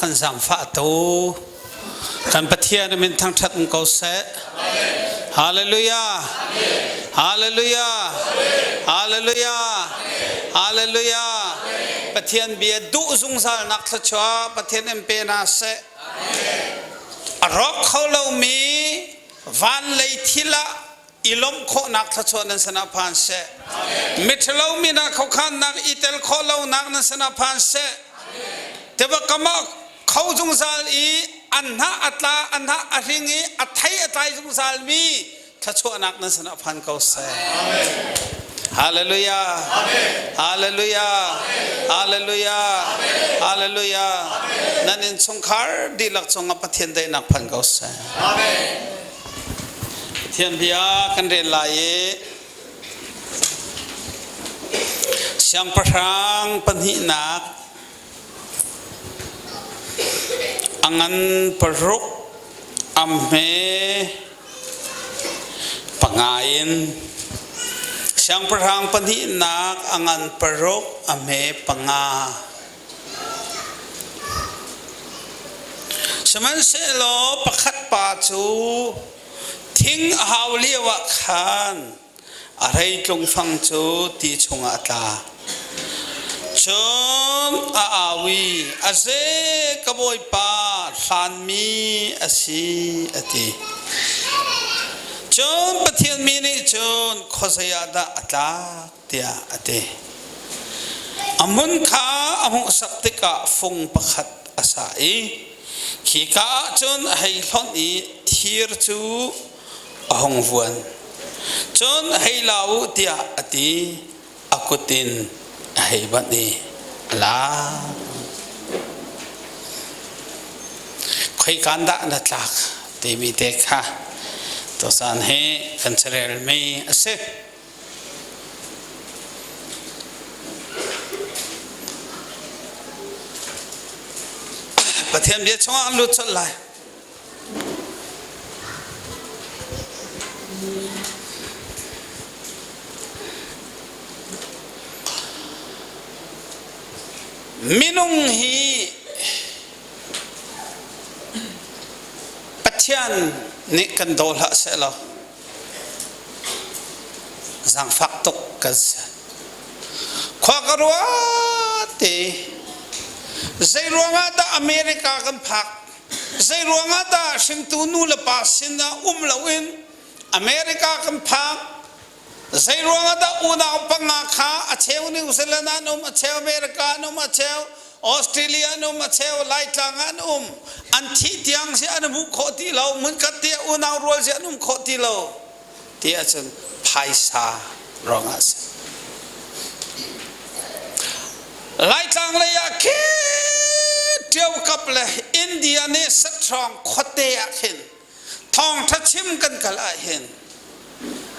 kan zaangfah tu kan Pathian min thangṭhat um ko seh. Hallelujah. Hallelujah. Hallelujah. Hallelujah. Pathian bia duh zungzal nak thluachuah Pathian in pe na seh. A rawk kho lomi van lei thil ah i lawmh khawhnak thluachuah nan sinah phan seh. Miṭhalo mi hna khuakhannak i tel khawh lonak nan sinah phan seh. Tiva kam ah kho zungzal i an hnah a tla, a hnah a hring i a thei a tlai zungzal mi thluachuahnak nan sinah phan ko seh. Hallelujah. Hallelujah. Hallelujah. Hallelujah. Nan innchungkhar dihlak cungah Pathian daihnak phan ko seh. Pathian bia kan rel lai i siangpahrang pahnihnak a ngan paruk a hme panga in siangpahrang pahnihnak a ngan paruk a hme panga. Sihmanhsehlaw pakhat pa cu thing a hau lioah khan a hreitlung fang cu ti chungah a tla. Cun a au i, "Aze ka bawipa, hlanmi a si," a ti. Cun Pathian mi nih cun, "Khuazei ah dah a tlak?" tiah a ti. A hmun kha a hmuhsak tikah fung pakhat a sah i khika ah cun a hei hlonh i thir cu a hung vuan. Cun hei la u tiah a ti, a kut in a hei banh i a lak. Khoikan dah na tlak timi te kha tucaan hi kan carelmi a si. Pathian bia chungah an lut colh lai. Minung hi Pathian nih kan daw hlah seh law Zaangfak tuk kan si. Khua ka ruat ti. Zei ruangah dah America kan phak? Zei ruangah dah hringtu nu le pa sin ah um loin America kan phak? Zei ruangah dah unau panga kha a cheu New Zealand an um, a cheu America an um, a cheu Australia an um, a cheu Laitlang an um. An thih tiang si an hmuh khawh ti lo, hmunkhat te unau rual si an um khawh ti lo. Ti ahcun phaisa ruangah a si. Laitlang lei ah khin Ṭio kap le India nih saṭhawng khuate ah khin thawngṭha chim kan kal ah hin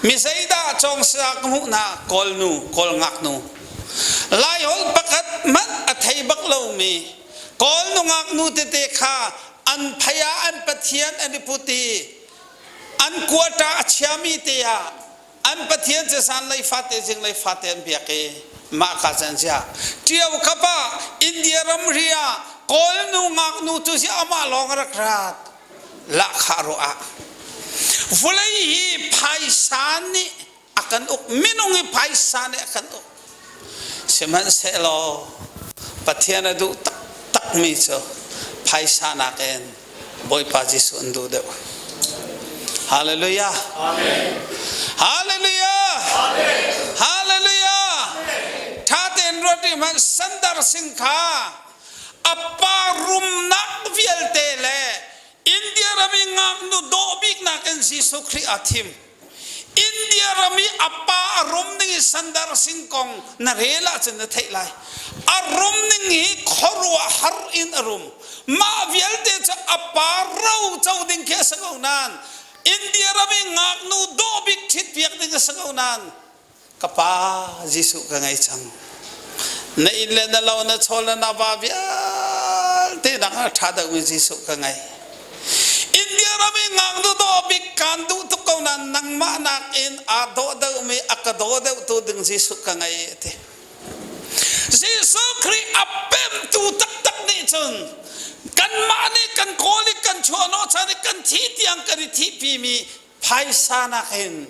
mi zeidah cawngsa ka hmuh hna Kawl nu Kawl ngaknu Laiholh pakhat hmanh a thei bak lomi Kawl nungak nu tete kha an phei ah an pathian an i put i an quota a chiami te ah an pathian cu zanlei fate zinglei fate an biak i mah ka can sia ṭio kap ah India ramri ah Kawl nu ngaknu tu si amah lawng a rak rat lahkhah ruah ah vawlei hi phaisa nih a kan uk minung hi phaisa nih a kan uk sihmanhsehlaw Pathian a duh taktak mi cu phaisa nakin Bawipa Jesuh an duh deuh. Hallelujah. Amen. Hallelujah. Amen. Hallelujah. Tha tein ruat rih hmanh Sandar Singh kha a pa rumnak vialte le India ram i ngaknu dawh bik nakin Jesuh Khrih aa thim. India ram i a pa a rum ning i Sandar Singh kong na rel ahcun na theih lai. A rum ning hi khuaruah har in a rum. Mah vialte cu a pa ro co ding khi a si ko nain India ram i ngaknu dawh bik ṭhitpiak ding a si ko nain ka pa Jesuh ka ngei cang. Na inn le na lo na chawl na va vialte nak ah ṭha deuhmi Jesuh ka ngei. India ram i ngaknu dawh bik kaan duh tuk ko nain nangmah nakin aa dawh deuhmi a ka daw deuhtu ding Jesuh ka ngei a ti. Jesuh Khrih a pemtu taktak nih cun kan chuahhnawh chan i kan thih tiang kan i thihpimi phaisa nakin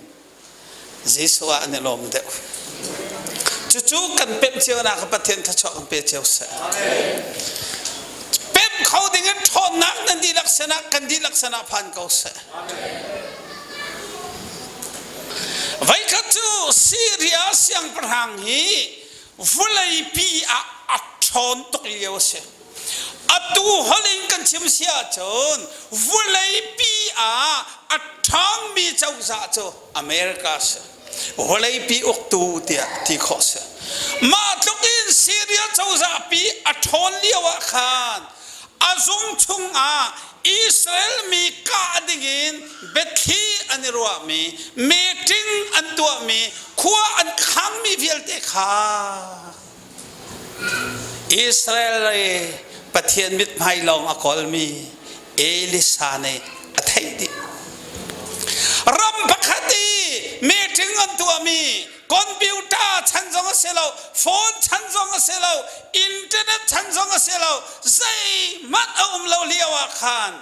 Jesuh ah an i lawm deuh. Cucu kan pemh cio nak Pathian thluachuah kan pe cio seh. Pemh kho ding in ṭhawnnak nan dihlak sinah kan dihlak sinah phan ko seh. Voikhat cu Syria siangpahrang hi vawleipi ah a ṭhawn tuk lio a si. Atu holh in kan chim si ahcun vawleipi ah a ṭhawngmi cozah cu America a si. Vawleipi uktu tiah ti khawh a si. Mah tluk in Syria cozah pi a ṭhawn lio ah khan a zung chungah Israel mi kah dingin biathli an i ruahmi, meeting an tuahmi, khua an khangmi vialte kha Israel i Pathian mithmai lawng a kawlmi Elisa nih a theih dih. Ram pakhat i meeting an tuahmi computer chan zong a si lo, phone chan zong a si lo, internet chan zong a si lo, zeihmanh a um lo lio ah khan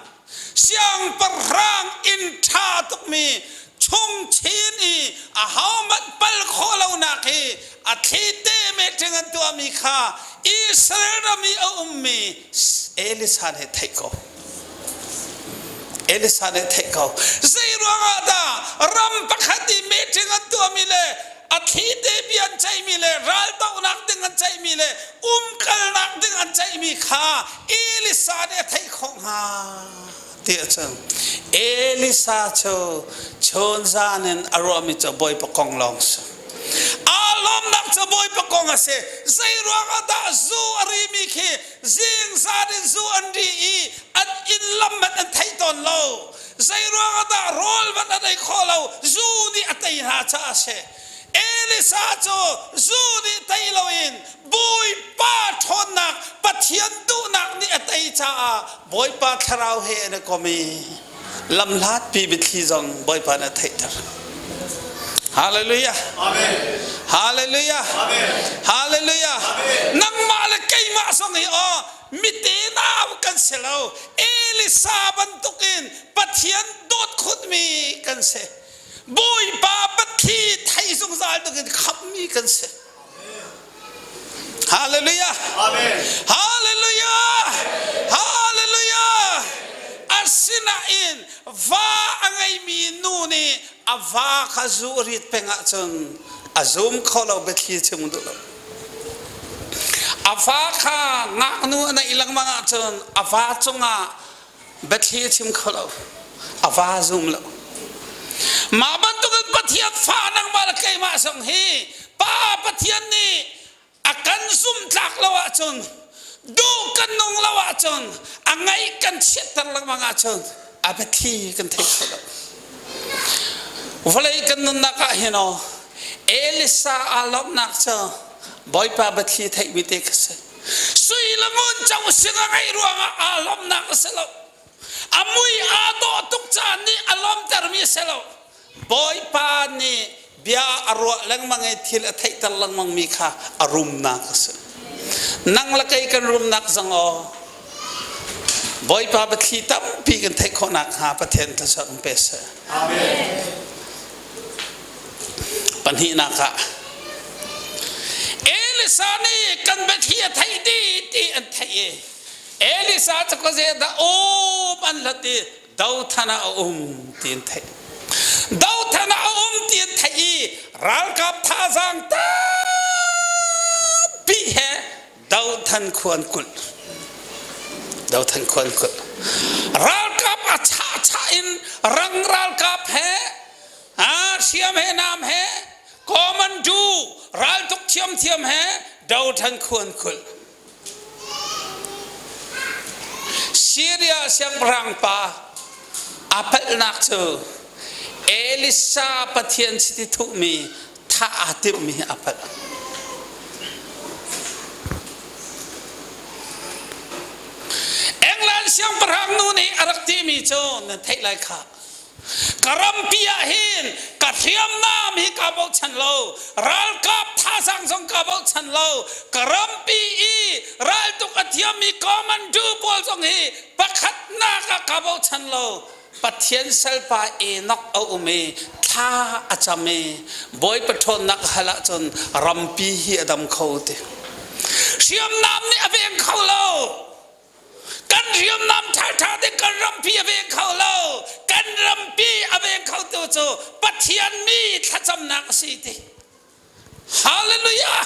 siangpahrang inn ṭha tukmi chungchin i ahohmanh pal khawh lonak hi a thlite meeting an tuahmi kha Israel ram i a ummi Elisa nih theih ko. Elisa nih theih ko. Zei ruangah dah ram pakhat i meeting an tuahmi le a thlite bia an ceihmi le raldohnak ding an ceihmi le umkalnak ding an ceihmi kha Elisa nih a theih khawh hnga ti ahcun Elisa cu chunzan in a ruahmi cu Bawipa kong lawng si. Aa lawmnak cu Bawipa kong a si. Zei ruangah dah zu a rimi khi zingzan in zu an ri i an inn lam hmanh an thei tawn lo. Zei ruangah dah rawl hmanh an ei khawh lo. Zu nih a tei hna caah a si. Elisa cu zu nih tei loin Bawipa ṭhawnnak Pathian duhnak nih a tei caah Bawipa thlarau he an i kom i lamhlatpi biathli zong Bawipa nih a theihter. Hallelujah. Amen. Hallelujah. Amen. Hallelujah. Amen. Nangmah le keimah zong hi aw mite nau kan si lo. Elisa bantukin Pathian dawt khutmi kan si. Bawipa Patthi thei zungzal dingin khamhmi kan si. Hallelujah. Amen. Hallelujah. Hallelujah. Asinain va a ngeimi nu nih a va kha zu a rit peng ahcun a zum kho lo biathli chim duh lo. A fa kha ngaknu a neih lengmang ahcun a va cungah biathli a chim kho lo a va zum lo mah bantukin Pathian fa nangmah le keimah zong hi Pa Pathian nih a kan zum tlak lo ahcun duh kan nung lo ahcun a ngaih kan chiatter lengmang ahcun a biathli kan thei kho lo vawlei kan nunnak ah hin aw Elisa aa lawmhnak cu Bawipa biathli theihmi te kha si Sui le ngun co sing a ngeih ruangah aa lawmhnak a si lo. A mui aa dawh tuk caan nih a lawmtermi a si lo. Bawipa nih bia a ruah lengmang i thil a theihter lengmangmi kha a rumnak a si. Nang le kei kan rumnak zong aw Bawipa biathli tampi kan theih khawh nakhnga Pathian thluachuah kan pe seh. Amen. Pahnihnak ah Elisa nih kan biathli a theih dih ti an theih i Elisa cu ka zeidah um an hlat i Dothan ah a um ti an theih. Dothan ah a um ti an theih i ralkap thazaang tampi he Dothan khua an kulh. Dothan khua an kulh. Ralkap a chahchah in rang ralkap he hriam he nam he commando raltuk thiamthiam he Dothan khua an kulh. Syria siangpahrang pa a palhnak cu Elisa Pathian chiti thuhmi thah aa timhmi hi a palh. England siangpahrang nu nih a rak timi cu nan theih lai kha. Ka rampi ah hin ka hriamnam hi kaa bochan lo, ralkap thazaang zong kaa bochan lo, ka rampi i raltuk a thiammi commando pawl zong hi pakhatnak ah kaa bochan lo. Pathian salpa Enoch a um i thla a cam i Bawipa ṭhawnnak a hal ahcun rampi hi a dam kho ti. Hriamnam nih a veng kho lo. Kan hriamnam ṭhaṭha ding kan rampi a veng kho lo. Kan rampi a veng khotu cu Pathian mi thlacamnak a si ti. Hallelujah!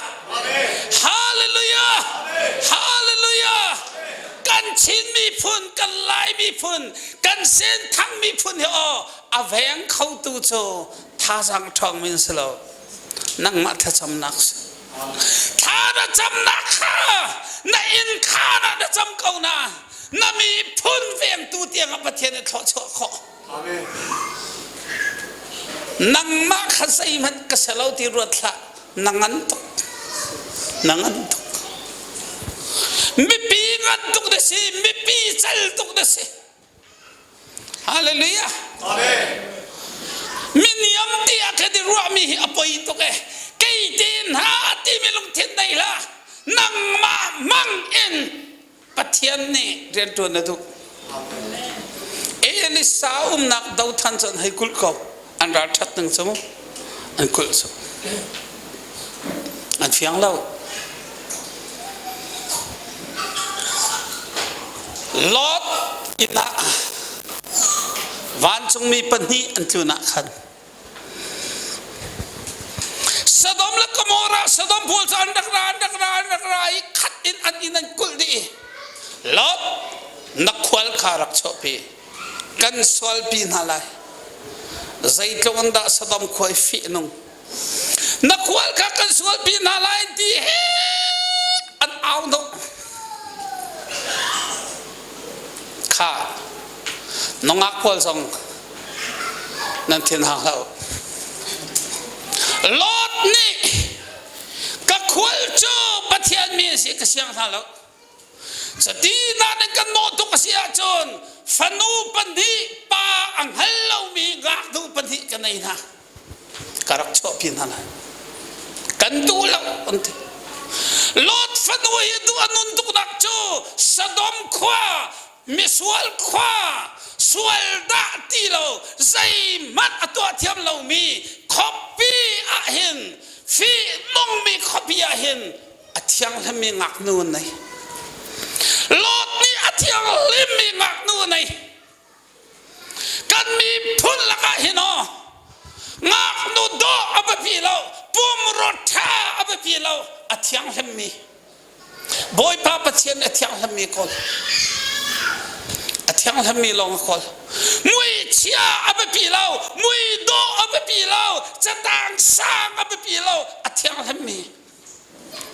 Hallelujah! Hallelujah! Kan Chin miphun, kan Lai miphun, kan Senthang miphun hi aw a veng khotu cu thazaang ṭhawng min si lo. Nangmah thlacamnak si. Thla na camnak kha na inn khaan ah na cam ko na na miphun vengtu tiang ah Pathian nih thluachuah khawh. Amen. Nangmah kha zeihmanh ka si lo ti ruat hlah. Na ngan tuk. Na ngan tuk. Mipi ngan tuk na si. Mipi cal tuk na si. Hallelujah. Amen. Miniam tiah kan i ruahmi hi a poi tuk e. Kei te hna timi lungthin nei hlah. Nangmah mang in Pathian nih rianṭuan a duh. Elisa umnak dothan cu an hei kulh ko. An ralṭhat ning cu an kulh cu. An fiang lo. Lot inn ah vancungmi pahnih an tlun ah khan Sodom le Gomorrah Sodom pawl cu an rak ra an rak ra an rak ra i khat in an inn an kulh dih i Lot na khual kha rak chuahpi kan sualpi hna lai zeitluk in dah Sodom khua i fih nung na khual kha kan sualpi hna lai ti he an au hnawh kha nungak pawl zong nan thin hang hlah u. Lot nih ka khual cu Pathian mi a si ka siang hna lo. Cuti nain kan nawh tuk a si ahcun fanu pahnih pa a hngal lomi ngaknu pahnih ka nei hna. Ka rak chuahpi hna lai. Kan duh lo an ti. Lot fanu hi duh a nun tuknak cu Sodom khua misual khua sual dah ti lo zeihmanh a tuah thiam lomi khuapi ah hin fihnungmi khuapi ah hin a thianghlimmi ngaknu an nei. Lot nih a thianghlimmi ngaknu a nei. Kan miphun lakah hin aw ngaknu dawh a biapi lo, pumrua ṭha a biapi lo, a thianghlimmi Bawipa Pathian a thianghlimmi kawl. A thianghlimmi lawng a kawl. Muichia a biapi lo, muidawh a biapi lo, catang sang a biapi lo, a thianghlimmi.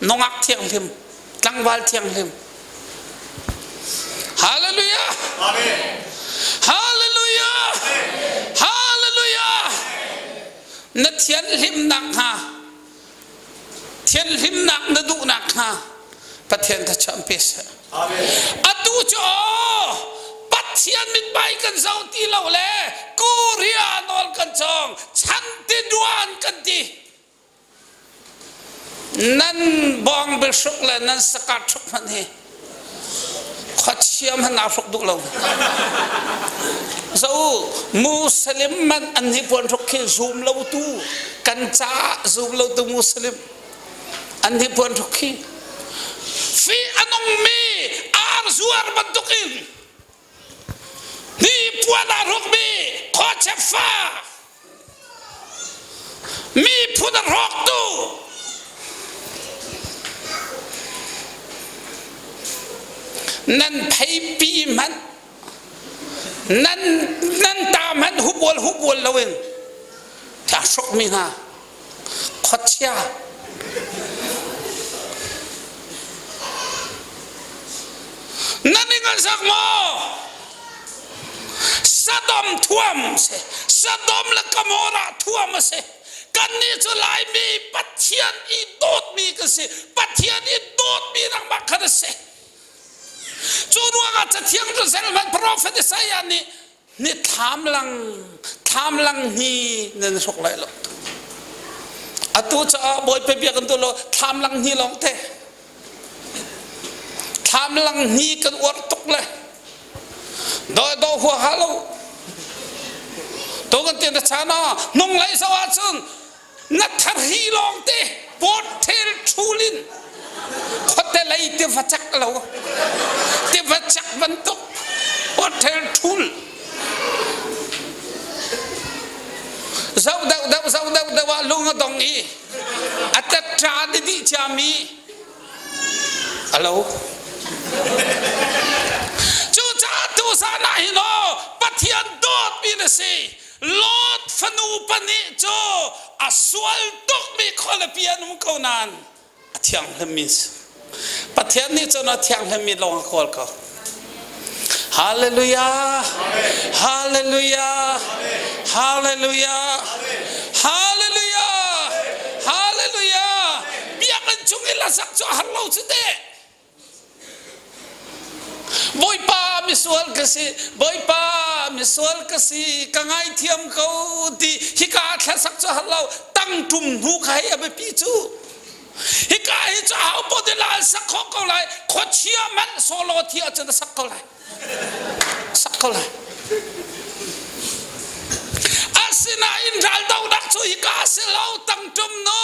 Nungak thianghlim, tlangval thianghlim. Hallelujah! Amen. Hallelujah! Hallelujah! Na thianhlimnak hnga Thianhlimnak na duhnak hnga Pathian thluachuah pe seh. Atu cu aw Pathian mithmai kan zoh ti lo le Korea nawl kan cawng chan ti duan kan ti. Nan bawng biahruk le nan sakat hruk hmanh hi khuachia hmanh aa hruk duh lo. Zo Muslim man an hi puan hruk khi zum lo tu kan caah zum lo tu Muslim an hi puan hruk khi fi a nungmi ar zuar bantuk in hi puan aa hrukmi khuachia fa Miphun a hrawktu nan pheipi hmanh nan nan ta hmanh hubual hubual loin a hrukmi hna khuachia nan i ngansak maw Sodom thuam si Sodom le Gomorrah thuam a si kannih cu Laimi Pathian i dawtmi kan si Pathian i dawtmi nangmah khan a si cu ruangah cathiang cu zelhmanh profet Isaiah nih ni thlam lang Thlam lang hi nan hruk lai lo. Atu caah Bawipa bia kan tu lo thlam lang hi lawng te. Thlam lang hi kan uar tuk le. Do do hua ha lo. To kan tian chan ah nung lai so ahcun na thar hi lawng te pawt thel thulin khuate lei tiva cak lo tiva cak bantuk pawt thel thul zoh deuh deuh zoh deuh deuh ah lung a dong i a tetṭa ni dih ciami a lo cucaah tuzan ah hin aw Pathian dawtmi na si Lot fanu pahnih cu a sual tukmi khualipi an um ko nain a thianghlimmi si. Pathian nih cun a thianghlimmi lawng a kawl ko. Hallelujah! Hallelujah! Hallelujah! Hallelujah! Hallelujah! Biakinn chung i lasak cu a har lo cu teh. Bawipa misual ka si, Bawipa misual ka si, ka ngaithiam ko ti hika thlasak cu hal lo tangtum hnu kha hei a biapi cu. Hika hi cu aho poh nih la an sak khawh ko lai, khuachia hmanh solo thi ahcun a sak ko lai. Sak ko lai. Asinain raldohnak cu hika si lo tangtum nu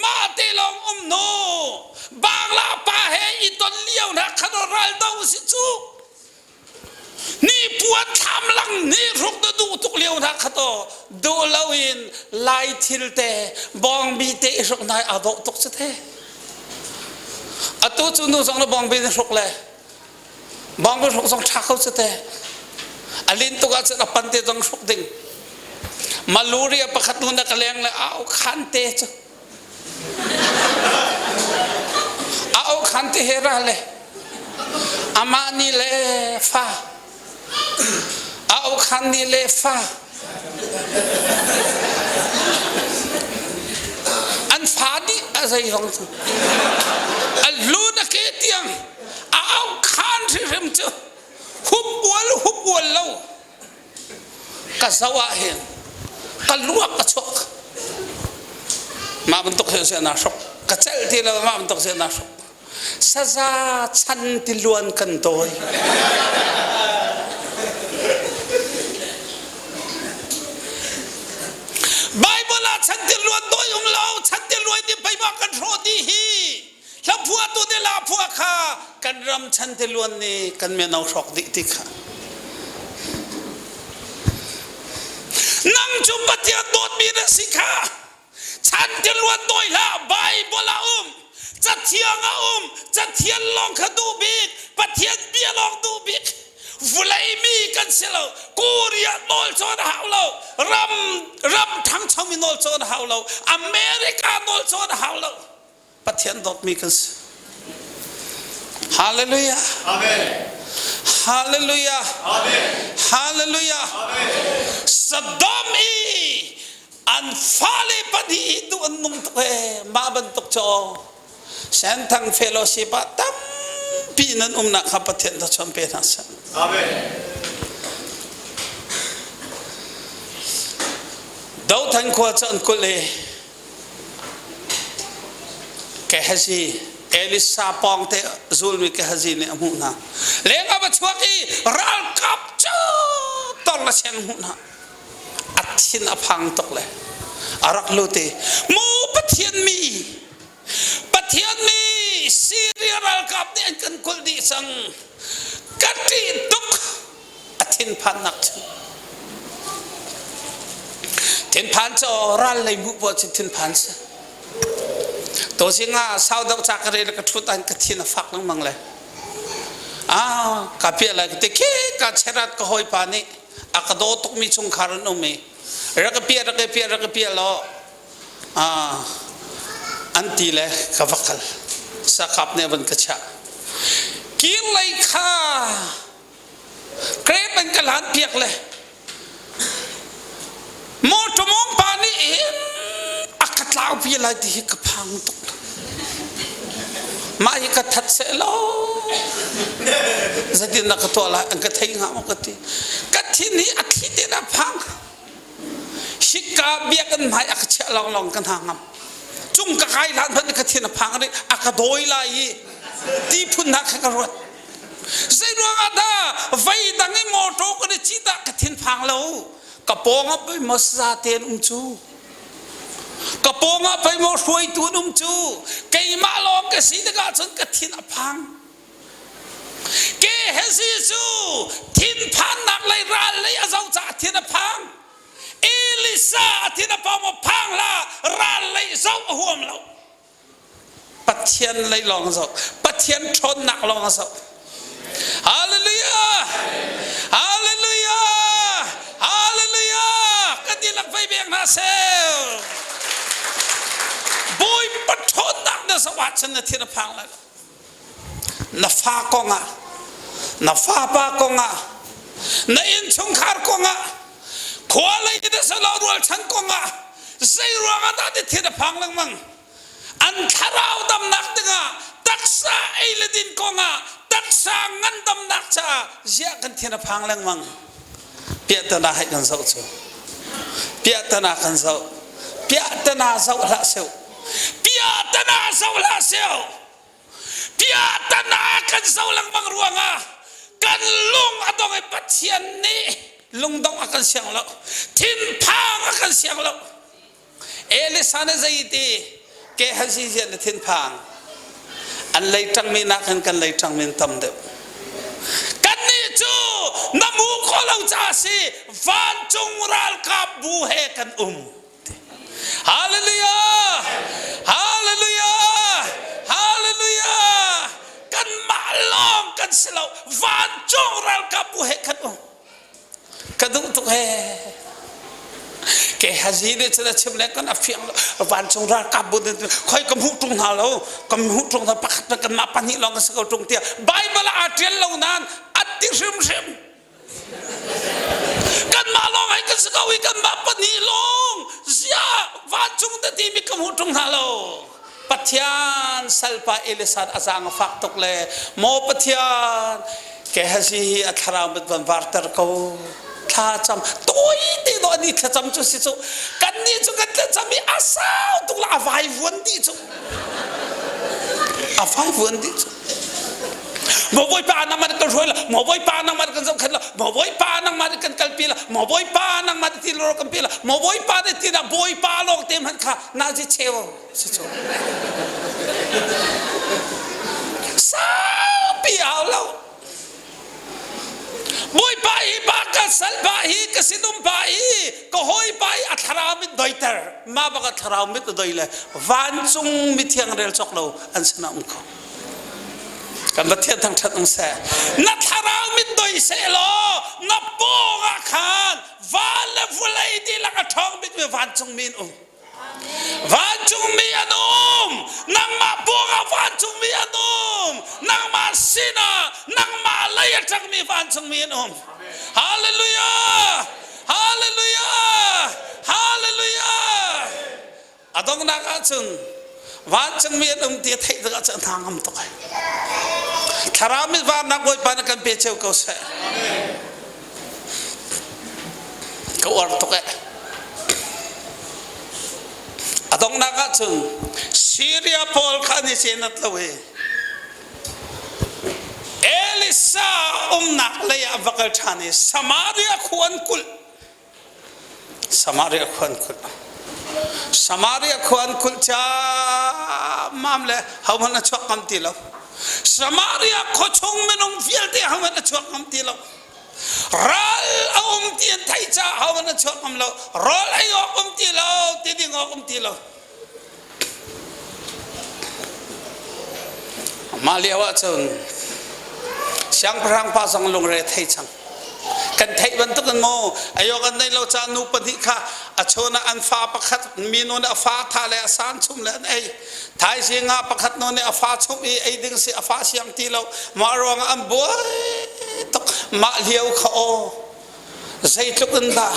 mah te lawng um nu Bangla pa he i ton lio hna khan raldo si cu ni puan thlam lang ni hruk na duh tuk lio hna kha to duh lo in lai thil te bawngbi te i hruk nai aa dawh tuk cu te atu cu nu zong na bawngbi na hruk le bawngbi hruk zong ṭha ko cu te a lin tuk ahcun a pan te zong hruk ding maluria pakhat nu na ka leng le au khan te cu A aukhan ti he ra le amah nih le fa a aukhan nih le fa an fa dih a zei zong cu a lu na ke tiang a aukhan hrimhrim cu hup ual hup ual lo ka zoh ah hin ka luak a chuak mah bantuk hi si na hrok ka celh ti lo mah bantuk si na hrok saza chan ti luan kan dawi Bible ah chan ti luan dawi um lo chan ti luan ti pei ma kan hrawh ti hi hla phuahtu nih la phuah kha kan ram chan ti luan nih kan mino hrawk dih ti kha nang cu Pathian dawtmi na si kha chan ti luan dawi hlah Bible a um cathiang a um cathian lawng kha duh bik Pathian bia lawng duh bik vulei mi kan si lo Korea nawl cawn a hau lo ram ram ṭhangcho mi nawl cawn a hau lo America nawl cawn a hau lo Pathian dawtmi kan si. Hallelujah. Amen. Hallelujah. Amen. Hallelujah. Amen. Sodom i an fale pahnih duh an nung tuk ee mah bantuk cu Senthang Fellowship ah tampi nan umnak kha Pathian thluachuah pe hna seh. Amen. Dothan khua cu an kulh i Gehazi Elisa pawng te zulmi Gehazi nih a hmuh hna. Leng a va chuak i ralkap cu tor le seng hmuh hna. A thin a phang tuk le a rak lut i mu Pathian mi Pathian mi Syria ralkap nih an kan kulh dih cang. Ka ṭih tuk a thinphannak cu thinphan cu ral lei hmuh poah cu thinphan si to singa sau deuh ca ka rel ka thut an ka thin a fak lengmang le ah ka pia lai ka ti khi ka cherat ka hawi pa nih a ka daw tukmi chungkhar an um i rak ka pia rak ka pia rak ka pia law ah an ti le ka va kal sakap nih van ka chiah kir lei kha Krep an ka hlan piak le motor mong pa nih hin a ka tlau pi lai ti hi ka phang tuk. Mah hi ka that seh law zeitin dah ka tuah lai an ka thei hnga maw ka ti. Ka thin hi a thli te dah phang. Khika biakinn hmai a ka chiah lawnglawng ka hna ngam. Cung ka kai hlan hmanh ka thin a phang rih, a ka dawi lai i ti phun hna kha ka ruat. Zei ruangah dah vei dang i mawṭaw kan i cit ah ka thin phang lo. Ka pawng ah pei maw saza te an um cu. Ka pawng ah pei maw hruaitu an um cu. Keimah lawng ka si tikah cun ka thin a phang. Gehazi cu thinphannak lei ral lei a zoh caah thin a phang. Elisa a thin a phang maw phang hlah ral lei zoh a huam lo. Pathian lei lawng a zoh. Pathian ṭhawnnak lawng a zoh. Hallelujah! Hallelujah! Hallelujah! Kan dihlak vei bek hna seh. Bawipa ṭhawnnak na zoh ahcun na thin a phang lai lo. Na fa kongah, na fapa kongah, na innchungkhar kongah, khua lei na salo rualchan kongah zei ruangah dah ti thin a phang lengmang? An thlarau damnak dingah taksa ei le din kongah taksa ngandamnak caah ziah kan thin a phang lengmang? Piahtana hai kan zoh cu. Piahtana kan zoh. Piahtana zoh hlah seu. Piahtana zoh hlah seu. Piahtana kan zoh lengmang ruangah kan lung a dong i Pathian nih lungdong a kan siang lo. Thinphang a kan siang lo. Elisa nih zei ti Gehazi zian na thinphang an lei ṭangmi nakin kan lei ṭangmi an tam deuh. Kannih cu na mu khawh lo caah si vancung ralkap bu he kan um. Hallelujah! Hallelujah! Hallelujah! Kanmah lawng kan si lo vancung ralkap bu he kan um. Ka duh tuk he. Gehazi nih cun a chim le kan a fiang lo vancung ralkap bu khoi ka hmuh ṭung hna lo ka hmuh ṭung hna pakhat na kanmah pahnih lawng ka si ko ṭung tiah Bible ah aa ṭial lo nain a ti hrimhrim kanmah lawng ai kan si ko i kanmah pahnih lawng ziah vancung te timi ka hmuh ṭung hna lo Pathian salpa Elisa a zaang a fak tuk le maw Pathian Gehazi hi a thlarau mit van varter ko thla cam tawi te do ani thlacam cu si cu kan nih cu kan thlacam i a sau tuk la a vai vuan dih cu a vai vuan dih cu Maw Bawipa nangmah nih kan hruai la maw Bawipa nangmah nih kan zohkhenh la maw Bawipa nangmah nih kan kalpi la maw Bawipa nangmah nih ti lor kan pi la maw Bawipa nih ti na Bawipa lawng te hmanh kha na zi cheu si cu saupi hau lo Bawipa hi pa ka sal pa hi ka sinum pa hi ka hawi pa hi a thlarau mit doiter ma bak a thlarau mit doi le vancung mithiang rel cawk lo an sinah um kho Kan Pathian thangṭhat um seh. Na thlarau mit doi seh law na pawng ah khan van le vawlei dihlak a ṭhawng bikmi vancungmi an um. Vancungmi an um. Nangmah pawng ah vancungmi an um. Nangmah sinah nangmah lei a ṭangmi vancungmi an um. Hallelujah! Hallelujah! Hallelujah! A donghnak ahcun vancungmi an um ti a theih tikah cun hna ngam tuk ai. Thlarau mit varnak Bawipa na kan pe cio ko seh. Ka uar tuk eh. A donghnak ahcun Syria pawl kha an i cenat lo i Elisa umnak lei ah va kal ṭhan i Samaria khua an kulh. Samaria khua an kulh. Samaria khua an kulh ciammam le hohmanh a chuak ngam ti lo. Samaria khuachung minung vialte hohmanh a chuak ngam ti lo. Ral a um ti an theih caah hohmanh a chuak ngam lo. Rawl ei awk um ti lo, ti ding awk um ti lo. Mah lio ahcun siangpahrang pa zong lungre thei cang. Kan theih bantukin maw ayo kan neih lo caah nu pahnih kha a chawn ah an fa pakhat minu nih a fa tha le a san chum le an ei. Thaizing ah pakhat nu nih a fa chum i ei ding si a fa siang ti lo. Mah ruangah an buai tuk. Mah lio kha aw zeitluk in dah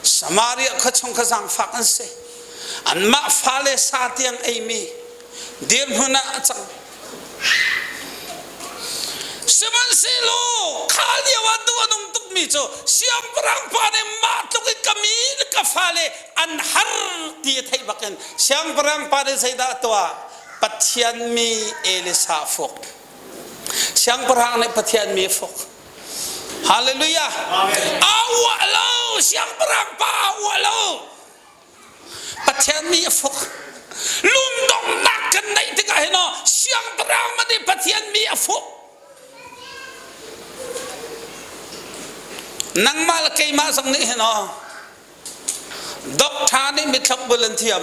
Samaria khua chung kha zaangfak an si. Anmah fale sa tiang eimi dirhmun ah a cang. Sihmanhsehlaw kha lio ah duh a nung tukmi tukmi cu siangpahrang pa nih mah tluk in ka mi le ka fale an har ti a theih bakin siangpahrang pa nih zeidah a tuah? Pathian mi Elisa a fuk. Siangpahrang nih Pathian mi a fuk. Hallelujah. Aa uah lo, siangpahrang pa aa uah lo. Pathian mi a fuk. Lungdonghnak kan neih tikah hin aw siangpahrang man nih Pathian mi a fuk. Nangmah le keimah zong nih hin aw doctor nih mithlok bul an thiam.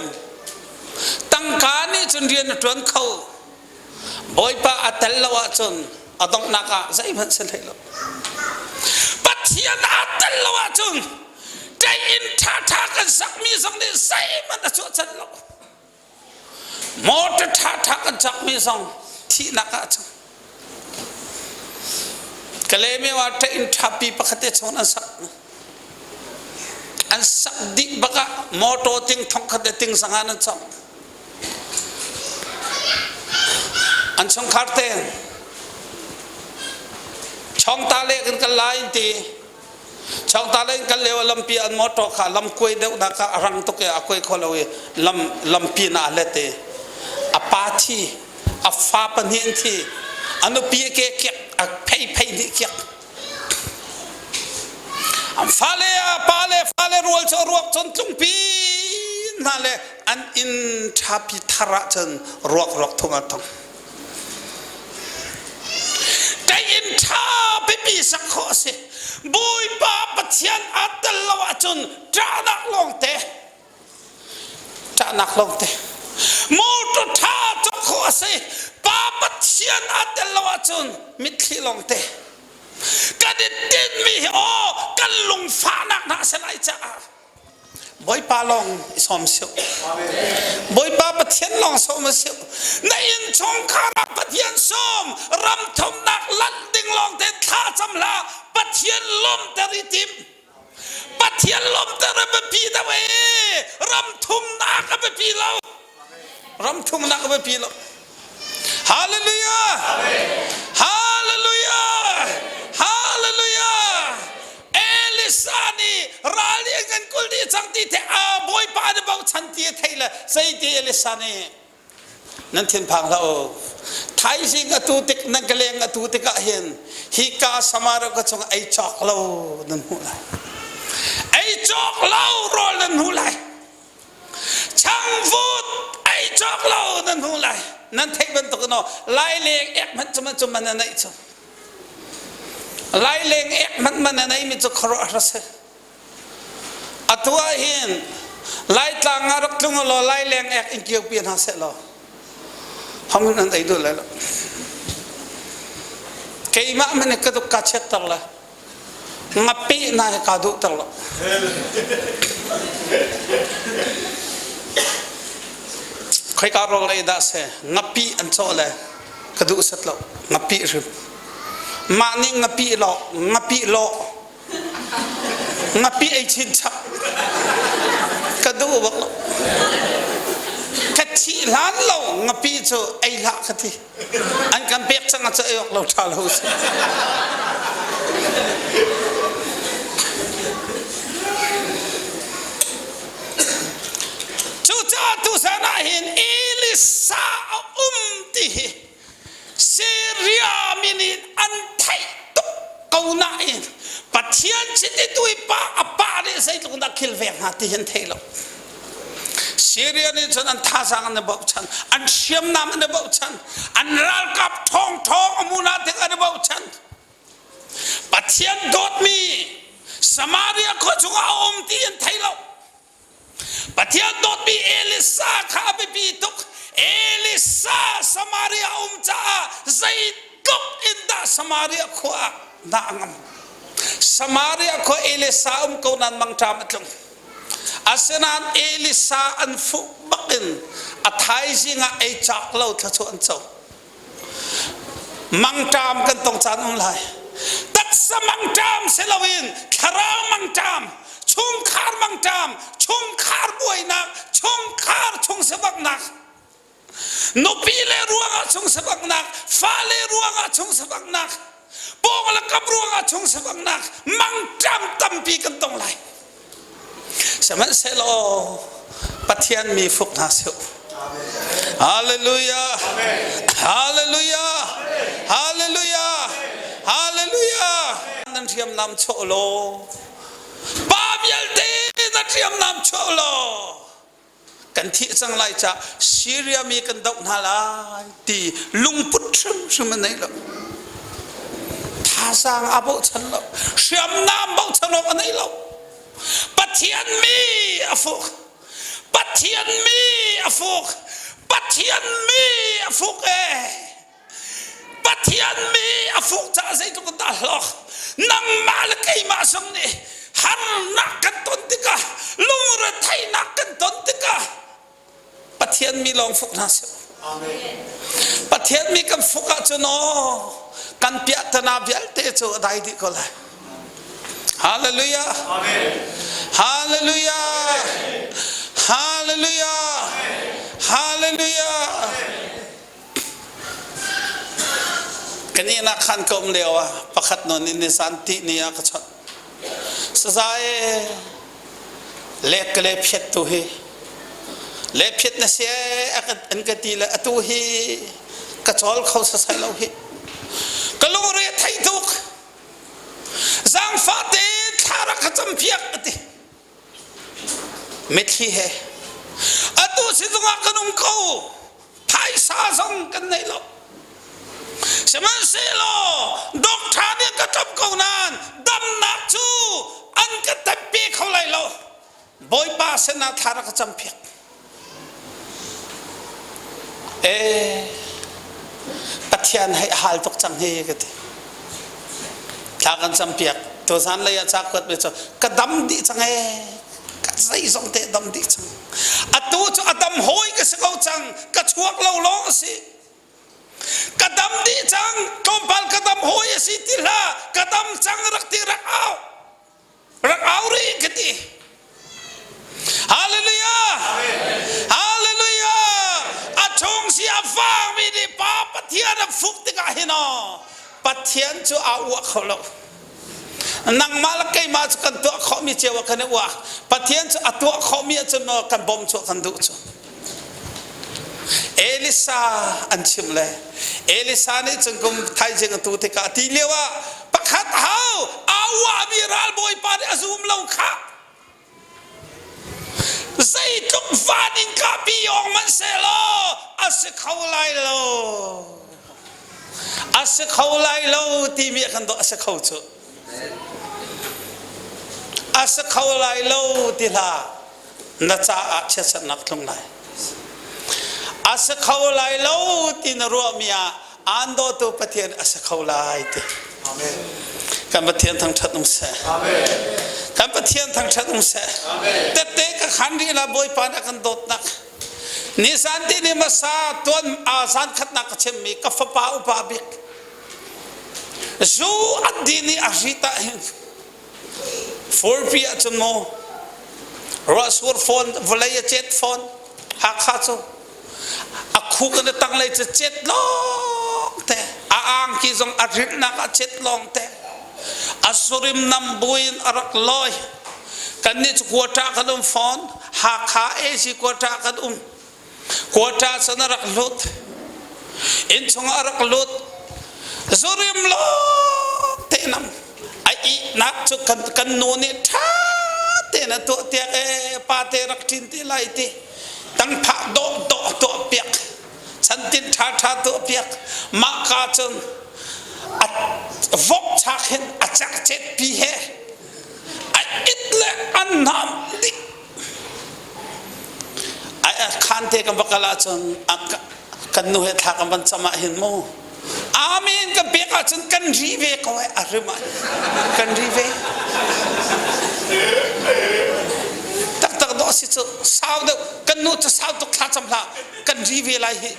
Tangka nih cun rian a ṭuan kho. Bawipa a tel lo ahcun a donghnak ah zeihmanh si hlei lo. Pathian aa tel lo ahcun ṭei-inn ṭhaṭha kan sakmi zong nih zeihmanh a chuahchan lo. Motor ṭhaṭha kan cakmi zong thihnak ah a cang. Kalaymyo ah ṭei-inn ṭhapi pakhat te chung an sak. An sak dih bak ah motor ting thongkhat le ting sanga an cawk. An chungkhar te Chawngta le kan kal lai an ti. Chawngta le kan kal lio ah lampi an motor kha lam kuai deuh dah kha a rang tuk i a kuai kho lo i lam lampi na a let i a pa thi a fa pahnih an thi a nupi ke kiak a phei phei nih kiak An fale a pale fale rual cu ruak cun tlungpi hna le an inn ṭhapi thar ah cun ruak ruak thung an thong. Kai inn ṭha pipi sak khawh a si. Bawipa Pathian aa tel lo ahcun ṭahnak lawngte ṭahnak lawngte motor ṭha cawk khawh a si pa Pathian aa tel lo ahcun mitthli lawngte kan i tinhmi hi aw kan lungfahnak hna a si lai caah Bawipa lawng i sawm siu Bawipa Pathian lawng sawm a siu na innchungkhar ah Pathian sawm ram thumnak lanh ding lawng te thla cam hlah Pathian lawmter i tim Pathian lawmter a biapi deuh ee ram thumnak a biapi lo ram thumnak a biapi lo Hallelujah Hallelujah Hallelujah Elisa nih ral nih kan kul dih cang ti the a bawipa na bochan ti a thei le zei ti Elisa nih Nan thinphang hlah u. Thaizing atu tik nan ka leng atu tikah hin hika Samaria ka chung ei cawk lo nan hmuh lai. Ei cawk lo rawl nan hmuh lai. Changvut ei cawk lo nan hmuh lai. Nan theih bantuk in lai leng ek hmanh cu man cu man an ei cu. Lai leng ek hmanh man an ei mi cu khuaruah har si. Atu ah hin Laitlang ah rak tlung law Laileng ek in kio pi hna seh law hamun an ei duh lai lo. Keimah man ka duk ka chiat ter le ngapi na he ka duh ter lo. Khoika rawl ei dah se ngapi an cawh le ka duh set lo ngapi hrim. Mah nih ngapi lo ngapi lo Ngapi ei chinchap ka duh bak lo. Ka thih hlan lo ngapi cu ei hlah ka ti. An kan pek cang ah cu ei awk lo ṭha lo si. Cucaah tusan ah hin Elisa a um ti hi Syria mi nih an theih tuk ko nain Pathian chiti tui pa a pa nih zeitluk dah kilveng hna ti hi an thei lo. Syria nih cun an thazaang an i bochan, an hriamnam an i bochan, an ralkap ṭhawng ṭhawng a muna tik an i bochan. Pathian dawtmi Samaria khua chungah a um ti an thei lo. Pathian dawtmi Elisa kha a biapi tuk. Elisa Samaria a um caah zeitluk in dah Samaria khua ah dah a ngam. Samaria khua Elisa um ko nain mangṭam a tlung. Asinain Elisa an fuh bakin a thaizing ah ei cak lo thluachuah an co. Mangṭam kan tong caan um lai. Taksa mangṭam si loin thlarau mangṭam, chungkhar mangṭam, chungkhar buainak, chungkhar chung sivaknak, nupi le ruangah chung sivaknak, fale ruangah chung sivaknak, Pawng le kam ruangah chung savanghnak mangṭam tampi kan tong lai. Sihmanhsehlaw Pathian mi fuk hna seh. Hallelujah. Hallelujah. Hallelujah. Hallelujah. Nan hriamnam chuah law pa vialte na hriamnam chuah law kan thih cang lai ca Syria mi kan doh hna lai ti lungput hrimhrim a nei lo. Thazaang a bochan lo. Hriamnam bochan awk a nei lo. Pathian mi a fuk. Pathian mi a fuk. Pathian mi a fuk ee. Pathian mi a fuk caah zeitluk in dah hlawk. Nangmah le keimah zong nih harnak kan ton tikah lungretheihnak kan ton tikah Pathian mi lawng fuk hna seh. Pathian mi kan fuk ahcun aw kan piahtana vialte cu a dai dih ko lai. Hallelujah. Hallelujah. Hallelujah. Hallelujah. Kan ihnak khan ka um lio ah pakhat nawn in nizan ti ni ah ka chawnh. Sazai lek ka le phiat tu hi le phiat na si an ka ti le atu hi ka cawl kho sasai lo hi ka lungre thei tuk zaangfah te thla rak ka cam piak a ti Mitthli he atu sizung ah kan um ko phaisa zong kan nei lo sihmanhsehlaw doctor nih ka ṭap ko nain damnak cu an ka teppi kho lai lo Bawipa sinah thla rak ka campiak ee Pathian hei hal tuk cang hi ka ti thla kan campiak tuzan lei ah ca kuat mi cu ka dam dih cang ee ka zeizong te dam dih cang atu cu a dam hawi ka si ko cang ka chuak lo lawng a si ka dam dih cang tlawmpal ka dam hawi a si ti hlah ka dam cang rak ti rak au rak au rih ka ti Hallelujah Hallelujah a chung si a fangmi nih pa Pathian a fuk tikah hin aw Pathian cu aa uah kho lo nangmah le keimah cu kan tuah khawhmi cio ah kan i uah Pathian cu a tuah khawhmi ahcun maw kan bawm cu kan duh cu Elisa an chim le Elisa nih cun kum thaizing a tu tikah ti lio ah pakhat hau aa uahmi ralbawipa nih a zum lo kha zeitluk van in kahpi yawng man sehlaw a si kho lai lo a si kho lai lo timi a kan dawh a si kho cu a si kho lai lo ti hlah na caah chiatsernak tlung lai. A si kho lai lo ti na ruahmi ah aan dawtu Pathian a si kho lai ti. Amen. Kan Pathian thangṭhat um seh. Amen. Kan Pathian thangṭhat um seh. Amen. Tette ka khan rih la Bawipa nih a kan dawtnak. Nisan ti ni masa tuan a zan khatnak ka chimmi ka fapa upa bik. Zu an din i a rit ah hin Furpi ahcun mu ruahsur fawn vawlei a cet fawn Hakha cu a khuk in a tanglei cu cet lawng te a angki zong a rilhnak ah cet lawng te a surim nam buin a rak lawi kannih cu quota kan um fawn Hakha AC quota kan um quota cun a rak lut innchung a rak lut zurim lawng te nam a ihnak cu kan kan nu nih ṭha tein a tuah tiak e pa te rak ṭin te lai ti tangphah dawh dawh tuah piak chantin ṭha ṭha tuah piak mah ka cun a vok chak hin a cak cet pi he a it le an nam dih Khan te kan va kal ahcun kan nu he thla kan van cam ah hin mu amen kan pek ahcun kan ri ve ko eh a rim ah kan ri ve taktak dawh si cu sau deuh kan nu cu sau tuk thla cam hlah kan ri ve lai hi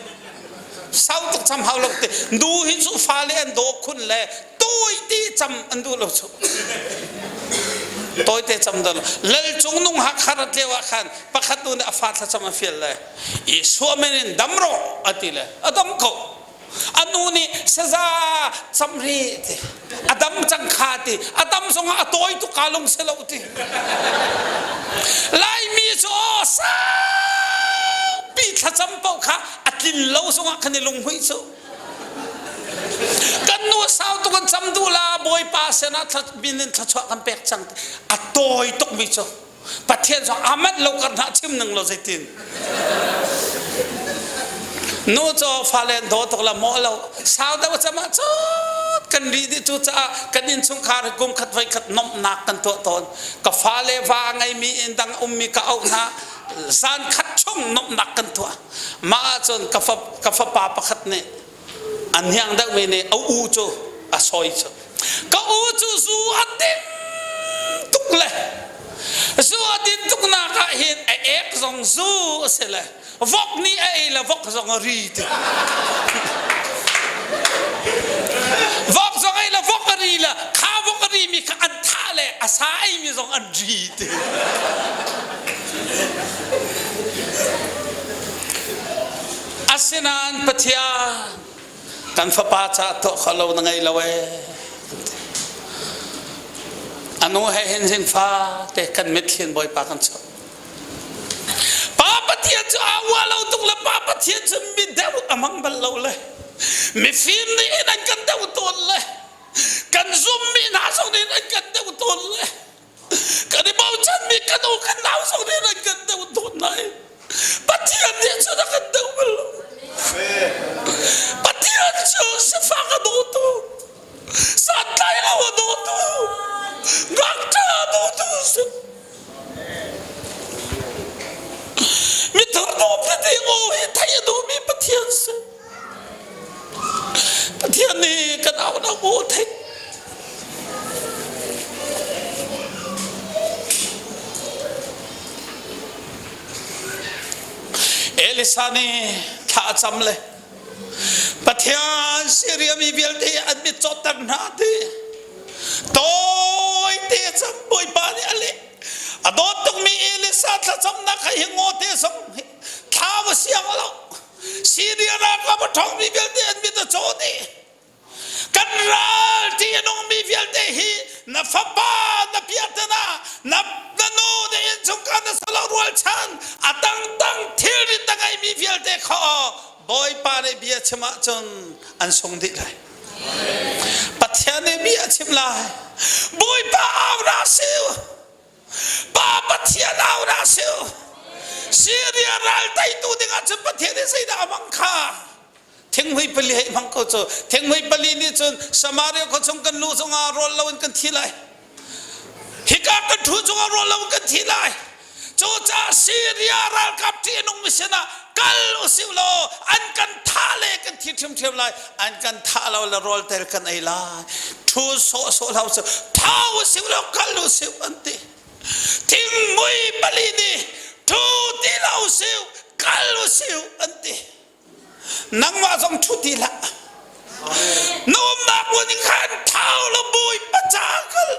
sau tuk cam hau lo te nu hi cu fale an daw khun le tawi ti cam an duh lo cu tawite cam dal lal cung nung ha kharat leo ah khan pakhat nu nih a fa thlacam a fial le Jesuh min in dam rawh a ti le a dam ko. A nu nih saza cam ri ti a dam cang kha ti a dam zongah a tawi tuk kaa lung si lo ti. Laimi cu aw saupi thlacam paoh kha a tlin lo zongah kan i lunghmuih cu. Kan nu sau tuk an cam duh la Bawipa sinah min in thluachuah kan pek cang a tawi tuk mi cu Pathian zong aa manh lo kar hna chim ning lo zeitin. Nu cu fale an daw tuk la maw lo sau deuh cam ah cun kan ri dih cu caah kan innchungkhar hi kum khat voi khat nomhnak kan tuah tawn ka fale va a ngeimi inn dang ummi ka auh hna zan khat chung nomhnak kan tuah mah ahcun ka fa ka fapa pakhat nih a hniang deuhmi nih a u cu a sawi cu ka u cu zu a ding tuk le zu a din tuk nak ah hin a ek zong zu a si le vok nih a ei le vok zong a ri ti vok zong ei le vok a ri le kha vok a ri mi kha an thah le a sa ei mi zong an ri ti Asinain Pathian kan fapa ca tuah kho lo na ngei lo ee. A nu he hin zing fa te kan mitthli Bawipa kan chuah. Pa Pathian cu aa ua lo tuk le Pa Pathian cu mi deuh a hmang bal lo le mifim nih hin an kan deuh tawn le kan zummi hna zong nih an kan deuh tawn le kan i bochanmi kan u kan nau zong nih an kan deuh tawn lai Pathian nih cun a kan deuh bal lo Pathian cu sifak a dawtu santlai lo a dawtu ngakṭah a dawtu si mithurhnawm tete aw hi theih a duhmi Pathian si Pathian nih kan aunak aw theih. Elisa nih thla a cam le Pathian Syria mi vialte an mit cawtter hna ti tawi te cam Bawipa nih a leh a dawt tukmi Elisa thlacamnak kha hi ngaw te zong thla va siang lo Syria ralkap a ṭhawngmi vialte an mit a caw dih. Kan ral ti a nungmi vialte hi na fapa na piahtana na na nu na innchungkhar na salo rualchan a dangdang thilrit na ngeimi vialte kha Bawipa nih bia chim ahcun an sung dih lai. Pathian nih bia a chim lai. Bawipa au ra siu. Pa Pathian au dah si Syria ral teitu dingah cun Pathian nih zeidah a hmang kha thinghmui pali hei hmang ko cu thinghmui pali nih cun Samaria khua chung kan luh zongah rawl loin kan thi lai hika kan ṭhu zongah rawl loin kan thi lai cucaah Syria ralkap ṭih a nungmi sinah kal usih law an kan thah le kan thi ṭhiamṭhiam lai an kan thah lo le rawl tel kan ei lai ṭhu sawhsawh hlah usih thau usih law kal usih an ti thingmui pali nih ṭhu ti lo usih kal usih an ti nangmah zong ṭhu ti hlah na umnak hmun in khan thau law Bawipa ca kal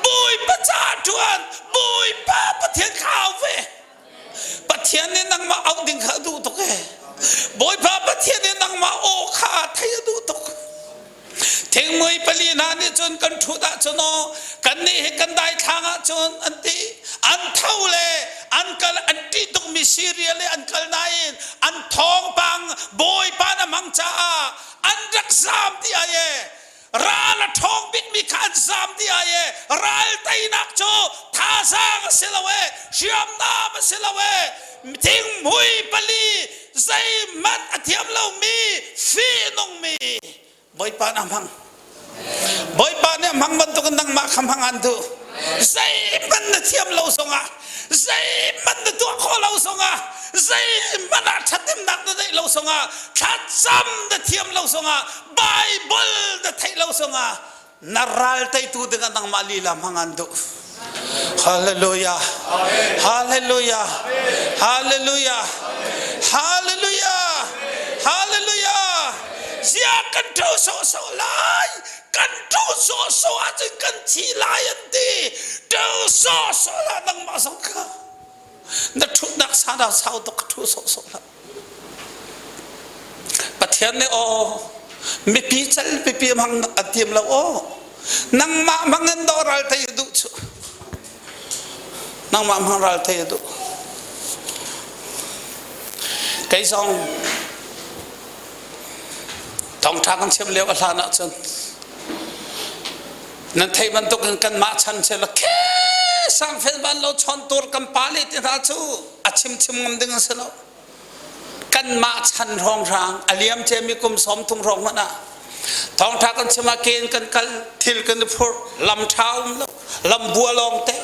Bawipa ca ṭuan Bawipa Pathian kha au ve Pathian nih nangmah auh ding kha a duh tuk ee. Bawipa Pathian nih nangmah aw kha theih a duh tuk. Thingmui pali hna nih cun kan ṭhut ahcun aw kannih hi kan daithlang ahcun an ti. An tho le an kal an ṭih tukmi Syria le an kal nain an thawngpang Bawipa na hmang caah an rak zaam ti ai ee. Ral a ṭhawng bikmi kha an zaam dih ai e ral teinak cu thazaang a si lo e hriamnam a si lo e thinghmui pali zeihmanh a thiam lomi fihnungmi Bawipa nih a hmang Bawipa nih a hmang bantukin nangmah kha hmang an duh zeihmanh na thiam lo zongah zeihmanh na tuah khawh lo zongah zeihmanh ah ṭhathnemnak na neih lo zongah thlacam na thiam lo zongah Bible na theih lo zongah na ral teitu dingah nangmah lila hmang an duh Hallelujah Hallelujah Hallelujah Hallelujah Hallelujah Zia kan ṭo sawhsawh lai kan ṭo sawhsawh ahcun kan thi lai an ti ṭo sawhsawh lah nangmah zong kha na ṭhutnak sana sau tuk ka ṭhu sawhsawh hlah Pathian. Pathian nih aw mipi cal pipi hmang a tim lo aw nangmah hmang in dawh ral thei duh cu nangmah hmang ral thei duh kei zong thawngṭha kan chim lio a hlan ahcun nan theih bantuk in kanmah chan se la khe sang fel ban lo chawn tur kan pa le ti hna cu a chim chim ngam ding an si lo kanmah chan hrawnghrang a liam ciami kum 30 hrawng hmanh ah thawngṭha kan chim ah ken kan kal thil kan i phurh lam ṭha um lo lam bua lawng te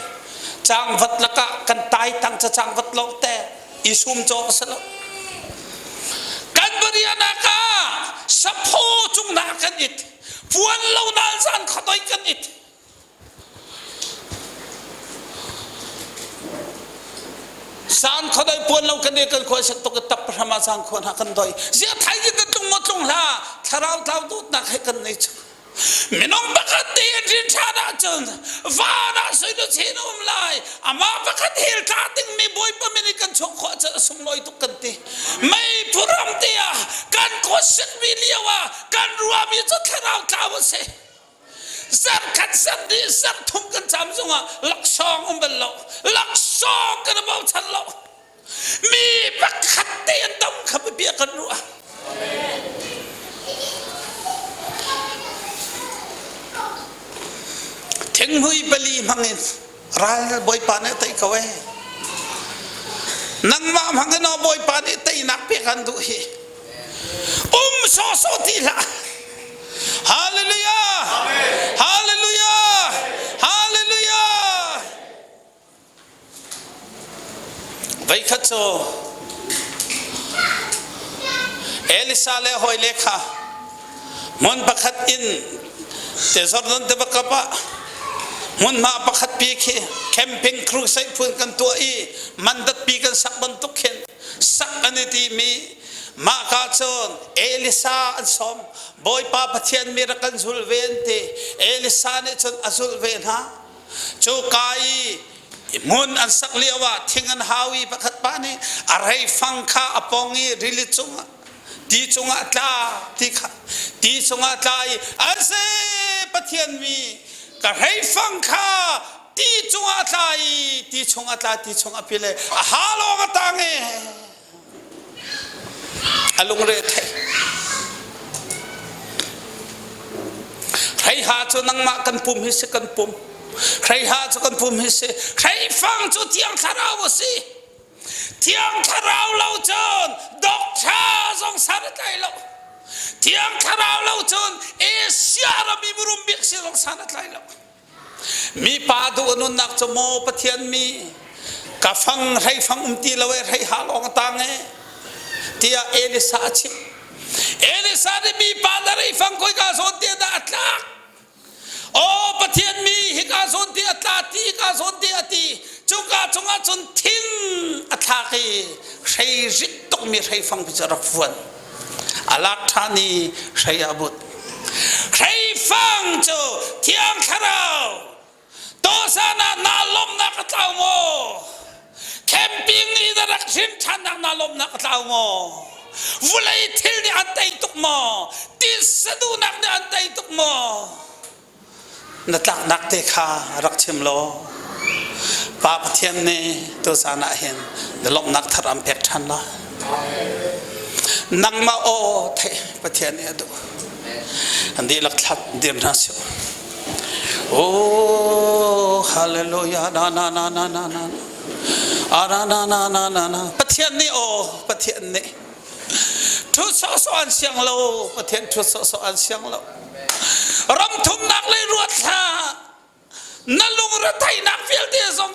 cangvat lakah kan tai tang ca cangvat lawng te i sum cawk a si lo kan barianak ah saphaw cung na kan it puan lo nal zan khodoi kan it San khodoi puan lo kan kan khoi sak tuk tap hrama sang khon ha kan doi zia thai ki kan tlung mo tlung hla thlarau tlau dut nak he kan nei chu minung pakhat te an rin tha da chun van ah sui du chin um lai ama pakhat hel tla ding mi bawipa min kan chok kho cha sung loi tuk kan ti mei phuram te ah kan ko sik mi liao ah kan rua mi chu thlarau tlau se Zarkhat zarhnih zarhthum kan cam zongah laksawng um bal lo. Laksawng kan i bochan lo. Mi pakhat te an dam kha bia kan ruah. Thinghmui pali hmangin ral Bawipa nih a tei ko ee. Nangmah hmangin aw Bawipa nih teinak pek an duh hi. Um sawhsawh ti hlah. Hallelujah! Hallelujah! Hallelujah! Veikhat cu Elisa le hawile kha hmun pakhat in te Jordan tiva kap ah hmunhma pakhat pi khi camping crusade phun kan tuah i mandat pi kan sak bantuk khin sak an i timi mah ka cun Elisa an sawm Bawipa Pathian mi rak kan zul ve an ti Elisa nih cun a zulh ve hna cu ka i hmun an sak lio ah thing an hau i pakhat pa nih a reifang kha a pong i rili cungah ti cungah tla ti kha ti cungah tla i an si Pathian mi ka reifang kha ti cungah tla i ti chungah tla ti chungah pil i a ha lawng a tang i a lungre thei hreiha cu nangmah kan pum hi si kan pum hreiha cu kan pum hi si hreifang cu thiang thlarau a si thiang thlarau lo cun doctor zong san a tlai lo thiang thlarau lo cun Asia ram i mirum bik si zong san a tlai lo Mi pa duh nunnak cu maw Pathian mi ka fang hreifang um ti lo e hrei ha lawng a tang e tiah Elisa a chimh. Elisa nih mi pa na reifang koi ka zawn te dah a tlak. Aw Pathian mi hika zawn te a tla ti ka zawn te a ti cuka cungah cun thing a thlak i hrei rit tukmi hreifang cu rak vuan. A lak ṭhan i hrei a but. Hreifang cu Thiang Thlarau tawsan ah naa lawmhnak a tlau maw? Camping i na rak hrin ṭhannak naa lawmhnak a tlau maw? Vulei thil nih an tei tuk maw? Tisa duhnak nih an tei tuk maw? Na tlaknak te kha rak chim law Pa Pathian nih tuzan ah hin na lawmhnak thar an pek ṭhan lai. Nangmah aw theih Pathian nih a duh. An dihlak thlat dir hna sih. Oh hallelujah na na na na na na na na na na na na Pathian nih aw Pathian nih Ṭhut sawhsawh an siang lo. Pathian ṭhut sawhsawh an siang lo. Ram thumnak lei ruat hlah. Na lungretheihnak vialte zong